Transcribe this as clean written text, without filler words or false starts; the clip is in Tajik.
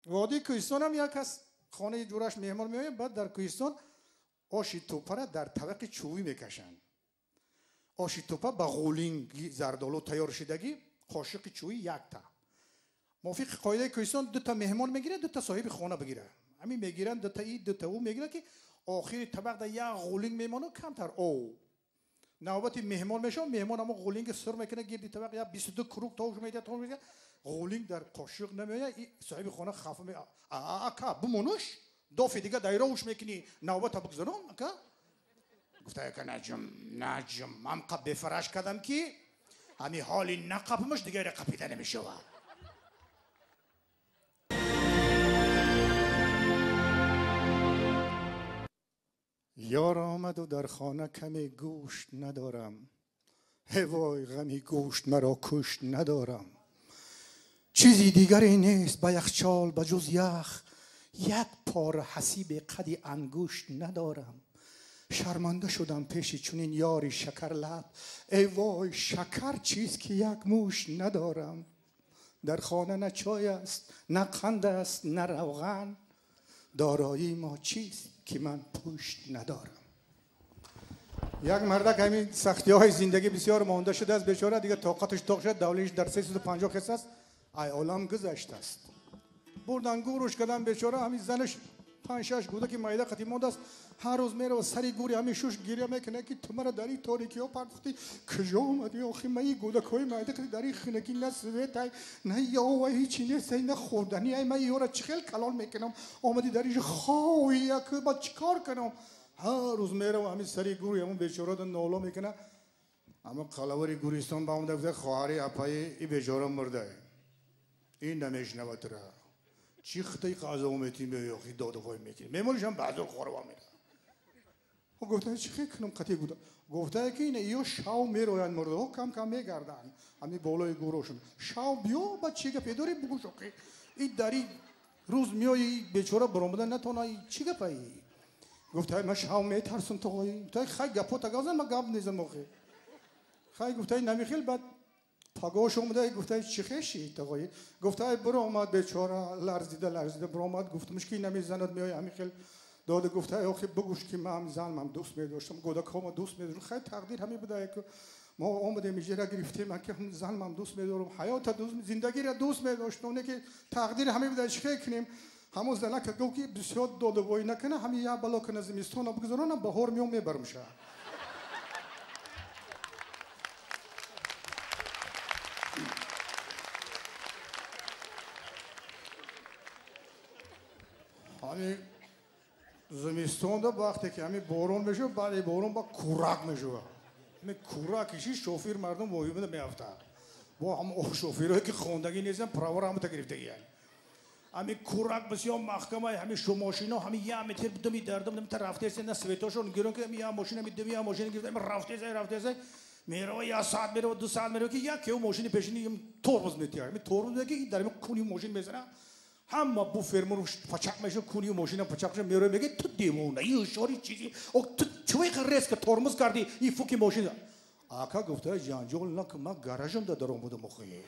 Водии Кӯҳистон ҳам як кас хонаи ҷураш меҳмон меояд, баъд дар Кӯҳистон оши тӯпара дар табақи чӯбӣ мекашанд. Оши тӯпа ба ғулинги зардолу тайёр шидагӣ, қошиқи чӯбӣ якта. Мувофиқи қоидаи Кӯҳистон дута меҳмон мегирад, дута соҳиби хона бигирад. Ҳамин мегиранд, дута и, дута ӯ мегирад, ки охири табақ дар як ғулинг мемонад, камтар ов. Навбати меҳмон мешавад, меҳмон ҳамон ғулинги сур мекунад, гирди табақ як 22 круг товш медиҳад, товш медиҳад, ғулинг дар қошиқ намеояд, соҳиби хона хафа меояд. Ака, бимонуш, дофи дига дайровуш мекунӣ, навбата бигзарон, ака. Гуфта, ака, наҷм, наҷм, ман қаб бефараш кардам, ки ҳами ҳоли нақапмуш дигаре қапида намешавад. Ёр омаду дар хона каме гӯшт надорам, ҳевой ғами гӯшт маро кушт надорам. Чизи дигаре нест ба яхчол ба ҷуз ях, як пора ҳасиби қади ангушт надорам. Шарманда шудам пеши чунин ёри шакарлаб, эй вой шакар чиз ки як мушт надорам. Дар хона на чой аст, на қанд аст, на равған, дороии мо чист ки ман пушт надорам. Як мардак ҳамин сахтиҳои зиндагӣ бисёр монда шудааст, бечора дига тоқаташ тоқ шуд, давлатиш дар 350 хес аст, ай олам гузаштааст. Бурдан гӯруш кардам бечора, ҳамин занаш 5-6 гӯдаки майда қатӣ мондааст, ҳар рӯз меравад сари гӯри ҳамин шуш гиря мекунад, ки ту мара дар ин торикиҳо партофтӣ, куҷо омадӣ охи, ман ин гӯдакҳои майда қатӣ дар ин хунакӣ на светай, на ёвай, ҳичи нестай, на хӯрданӣ, ай ман ёра чӣ хел калон мекунам, омадӣ дар инҷо хови як, ба чӣ кор кунам? Ҳар рӯз меравад ҳамин сари гӯри ҳамон бечора нола мекунад. Аммо қалавари гӯристон ба омада гуфта, хоҳари апаи ин бечора мурда, ин намешнавад тура. Чӣ хитаи қазо метӣ меёхи додавой метӣ, мемонишам баъзур хорва мера. Гуфта, чӣ хел кунам қатъи гуда? Гуфта, ки ина ё шав мероянд мурдаҳо, кам кам мегарданд ҳамин болои гӯрошон. Шав биё, ба чӣ гапе дорӣ бугӯш охи? И дар ин рӯз меои бечора баромада натона, чӣ гапаи? Гуфта, ман шав метарсам тоғои. Гуфта, хай гапота гап зан, ман гап незам охи. Хай гуфта, намихел, баъд пагош омада, гуфта, чӣ хеши тоғои? Гуфта, биромад бечора, ларзида ларзида биромад, гуфтамш ки намезанад, меои ҳамин хел дода. Гуфта, охи бугӯш ки ман занам дӯст медоштам, гӯдакҳома дӯст медоштам, хай тақдир ҳамин буда, мо омадем иҷера гирифтем, ки занам дӯст медорам, ҳаёта дӯст, зиндагиро дӯст медоштам, не ки тақдир ҳамин буда, чӣ хел кунем? Ҳамон занака гуфт, ки бисёр додавоӣ накунад, ҳамин як бало кунад, зимистона бигузаронам, баҳор меом мебарамша. Ҳамин зимистонда вақте ки ҳамин борон мешавад, баъди борон ба кӯрак мешавад. Ҳамин кӯрак киши шофир мардум воҳимада меафтад. Бо ҳамон шофирое ки хондагӣ нестанд, правора ҳамата гирифтагиянд. Ҳамин кӯрак бисёр маҳкама, ҳамин мошино ҳамин як метр думи дардум димта рафтеса, на светошон гирон ки ҳамин як мошина, ҳамин думи як мошина гирифта, ҳамин рафтеса, рафтеса, мерава як соат мерава, 2 соат мерава, ки як кеу мошини пешини тормоз метиҳад. Ҳамин тормоз метиҳад, ки дар ҳамин куни мошин мезанад, ҳама бу фермер пачақ мешавад, куни мошина пачақ мешавад, мерава мегӯяд, ту девона, ин ҳушёри чизи, ту чӯй резко тормоз кардӣ, ин фуки мошина. Ака гуфта, ҷанҷол накун, ман гаражамда даромадам охи.